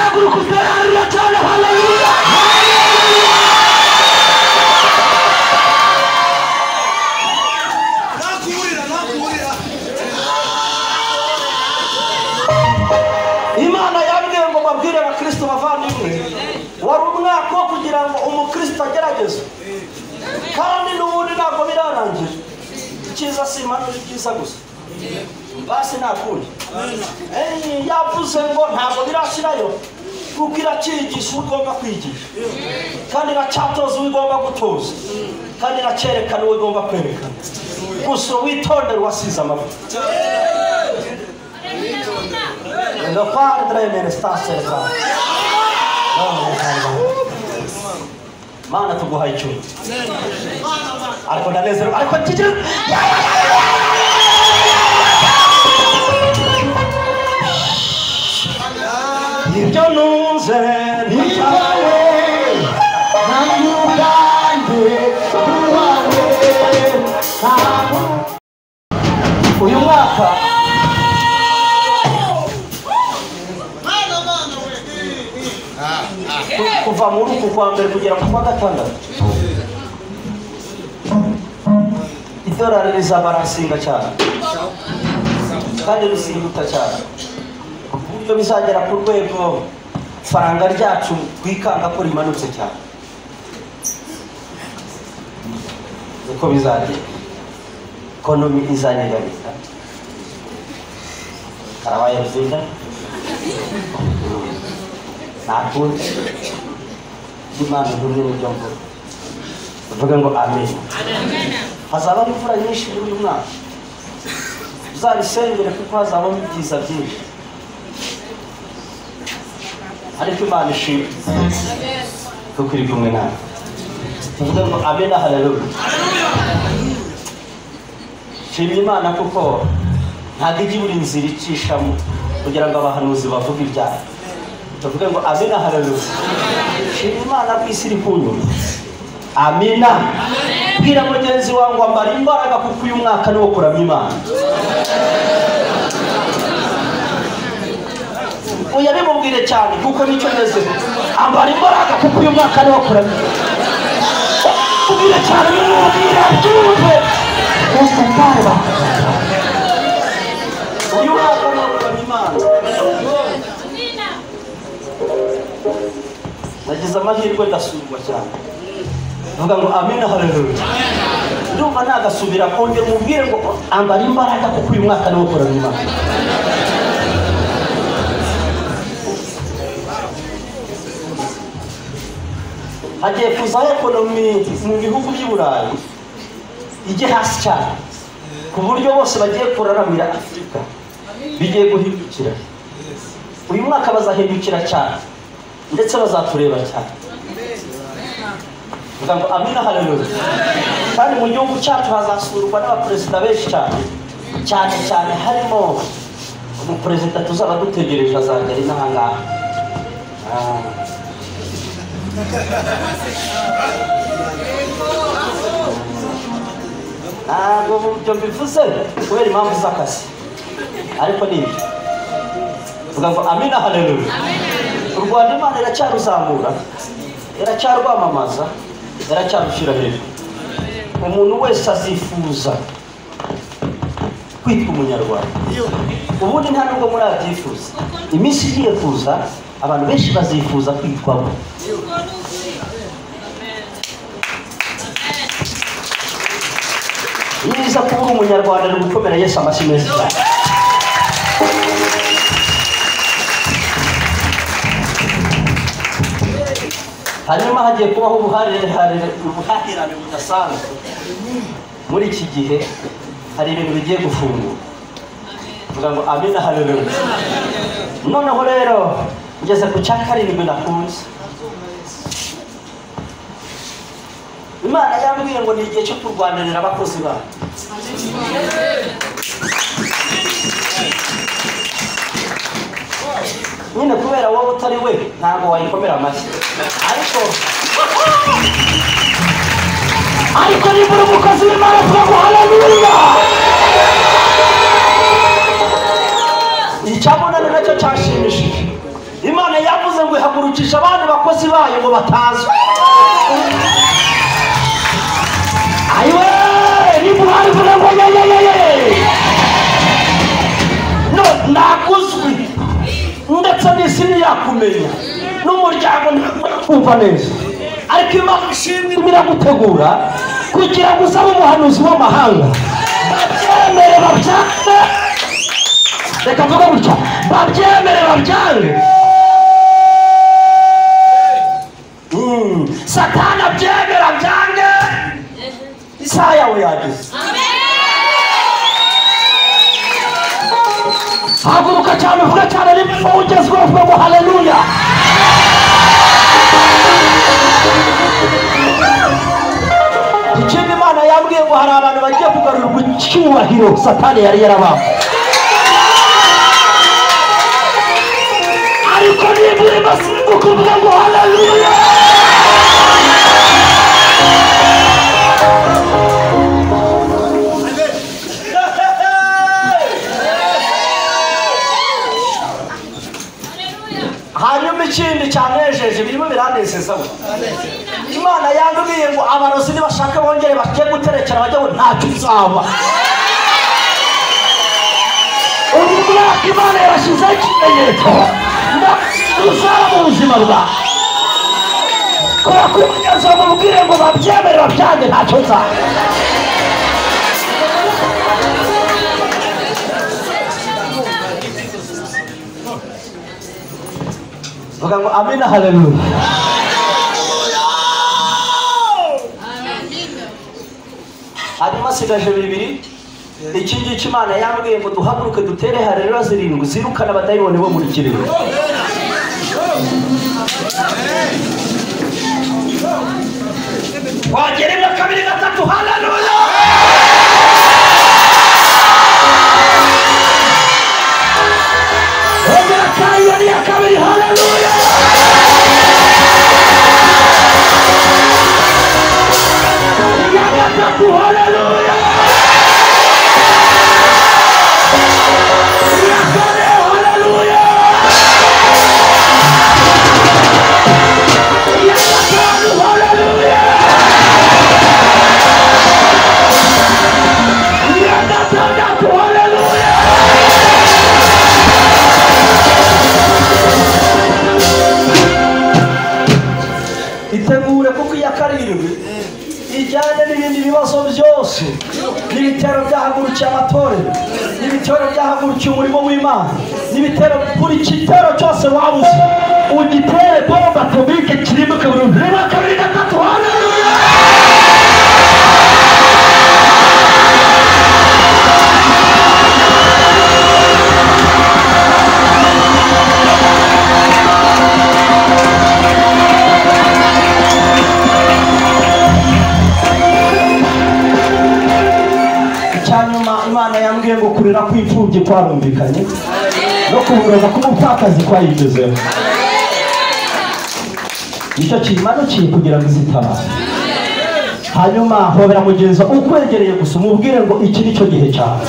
Haguruka utere cyane, haleluya. Imana yabwiye ngo babwire abakristo bavandimwe, wari umwaka wo kugira ngo umukristo ageragezwe, kandi n'ubundi ntabwo birarangira. Icyiza si impanuro, ibyiza gusa basi nta kundi. Yavuze ngo ntabwo birashirayo, kuko iracyigisha uwo igomba kwigisha, kandi iracyatoza uwo igomba gutoza, kandi iracyerekana uwo igomba kwerekana. Gusa witondere uwasize amavuta. Lo padre me sta celebrando. Mana tuguhaye icyuma. Ariko ndanezerewe, ariko kigira ibyo nunze Ibyawe nanjye ubwanjye uwawe ntabwo. Uyu mwaka kuva muri uku kwa mbere kugera ku kwa gatandatu, idolari rizabarasinga cyane kandi risimbuta cyane, ku buryo bizagera ku rwego faranga ryacu twikanga ko rimanutse cyane. Niko bizagera, ekonomi izanyeganyega. Karabaye ruzinga nta kundi. Imana ihumye n'ibyo mvuga, uvuge ngo amen. Hazaba imvura nyinshi muri uyu mwaka, uzabisengere kuko hazabamo ibyiza byinshi. Ariko Imana ishimwe kuko iri kumwe nawe. Tuvuge ngo amen, haleluya. Shimye Imana kuko ntabwo ijya ibura inzira icishamo kugira ngo abahanuzi bavuge ibyaha. Tuvuge ngo amina, haleluya. Shima Imana ku isi iri kunyuma. Amina. Bwira mugenzi wawe ngo ambara imbaraga kuko uyu mwaka ni wo kuramya Imana. Oya bimubwire cyane kuko nicyo ngezeho. Ambara imbaraga kuko uyu mwaka ni wo kuramya. Mubwire cyane, mubwire abyumve. Uyu mwaka ni wo kuramya Imana. Nagize amahirwe ndasurwa cyane, mvuga ngo amina, haleluya. Ndumva nagasubira kongera umubwire ngo ambara imbaraga kuko uyu mwaka ni wo kuramya Imana. Hagiye kuzaho ekonomi mu bihugu by'i Burayi ijye hasi cyane, ku buryo bose bagiye kuraramira Afurika. Bigiye guhindukira uyu mwaka, bazahindukira cyane ndetse bazatureba cyane. Vuga ngo amina, haleluya. Kandi mu gihugu cyacu hazasurwa n'abaperezida benshi cyane cyane cyane, harimo umuperezida tuzaba dutegereje azagera inaha ngaha. Ntabwo ibyo mbivuze kubera impamvu z'akazi, ariko ni ibyo. Vuga ngo amina, haleluya. U Rwanda Imana iracyaruzamura, iracyarwamamaza, iracyarushyira hejuru. Umuntu wese azifuza kwitwa umunyarwanda. Ubundi nta nubwo murabyifuza. Iminsi igiye kuza abantu benshi bazifuza kwitwamo. Niza kuba uri umunyarwanda ni gukomera Yesu amashyi meza cyane. Hanyuma hagiye kubaho ubuhahirane budasanzwe muri iki gihe. Hari ibintu bigiye gufungura. Vuga ngo amina, haleluya. Noneho rero ngeze ku cya karindwi nakunze. Imana yambwiye ngo ni igihe cyo kurwanirira abakozi bayo. Nyine kubera wowe utari we ntabwo wayikomera amashyi, ariko niba uri umukozi w'Imana tuvuga ngo haleluya. Icya munani nacyo cyashimishije, Imana yavuze ihagurukisha abandi bakozi bayo ngo batazwi. Ayiwe niba uvuga ngo yeyeyeye no naguzwi ndetse n'isi ntiyakumenya n'umuryango ntakumva neza, ariko Imana ishimwe irimo iragutegura kugira ngo uzabe umuhanuzi w'amahanga. Babyemere babyange, reka mvuge gutya, babyemere babyange, Satani abyemera byange, isaha yawe yageze. Haguruka cyane uvuge cyane niba ugezweho uvuge ngo haleluya. Ikindi Imana yambwiye ngo hari abantu bagiye kugarurwa icyubahiro Satani yari yarabaha, ariko niba urimo simbuka uvuga ngo haleluya. Hanyuma ikindi cyanejeje birimo biranezeza, Imana yambwiye ngo abarozi nibashaka bongere bajye guterekera bajye ngo ntacyo uzaba. Uyu mwaka Imana yarashyizeho ikimenyetso uzaba mu buzima bwawe. Kora kuri mugenzi wawe mubwire ngo babyemere babyange ntacyo nzaba. Vuga ngo amina haleluya. Hanyuma sigaje bibiri. Iki ngiki Imana yambwiye ngo duhaguruke dutere haleluya zirindwi zirukana abadayimoni bo muri kirere. Wagera rimwe kabiri gatatu haleluya. Ongera kabiri ya kabiri haleluya. Ya gatatu haleluya. Ya kane haleluya. Ya gatanu haleluya. Ya gatandatu haleluya. Itegure kuko iya karindwi ijyanye n'ibindi bibazo byose, n'ibitero byahagurukiye amatorero, n'ibitero byahagurukiye umurimo w'Imana, n'ibitero buri gitero cyose wabuze ugitere bombe atomike kirimbuke burundu. Rimwe kabiri gatatu haleluya. Icyanyuma Imana yambwiye ngo kurira kw'imfubyi kwarumvikanye no kuboroga k'umupfakazi kwayigezeho. Nicyo kimanukiye kugira ngo izitabare. Hanyuma hobera mugenzi ukwegereye gusa umubwire ngo iki nicyo gihe cyawe.